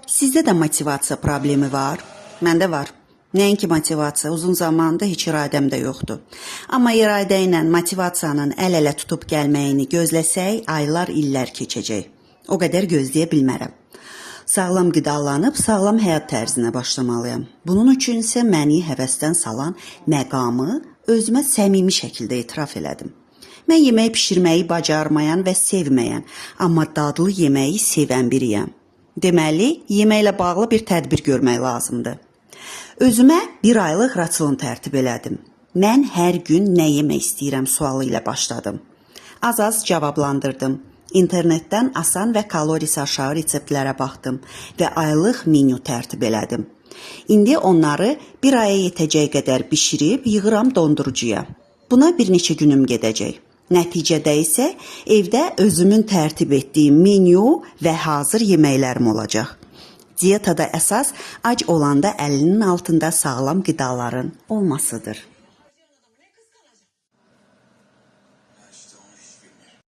Sizdə də motivasiya problemi var? Məndə var. Nəinki motivasiya, uzun zamandır heç iradəm də yoxdur. Amma iradə ilə motivasiyanın əl-ələ tutub gəlməyini gözləsək, aylar, illər keçəcək. O qədər gözləyə bilmərəm. Sağlam qidalanıb sağlam həyat tərzinə başlamalıyam. Bunun üçün isə məni həvəsdən salan məqamı özümə səmimi şəkildə etiraf elədim. Mən yemək bişirməyi bacarmayan və sevməyən, amma dadlı yeməyi sevən biriyəm. Deməli, yeməklə bağlı bir tədbir görmək lazımdır. Özümə bir aylıq rasion tərtib elədim. Mən hər gün nə yemək istəyirəm sualı ilə başladım. Az-az cavablandırdım. İnternetdən asan və kalorisi aşağı reseptlərə baxdım və aylıq menyu tərtib elədim. İndi onları bir aya yetəcək qədər bişirib yığıram dondurucuya. Buna bir neçə günüm gedəcək. Nəticədə isə evdə özümün tərtib etdiyim menyu və hazır yeməklərim olacaq. Dietada əsas ac olanda əlinin altında sağlam qidaların olmasıdır.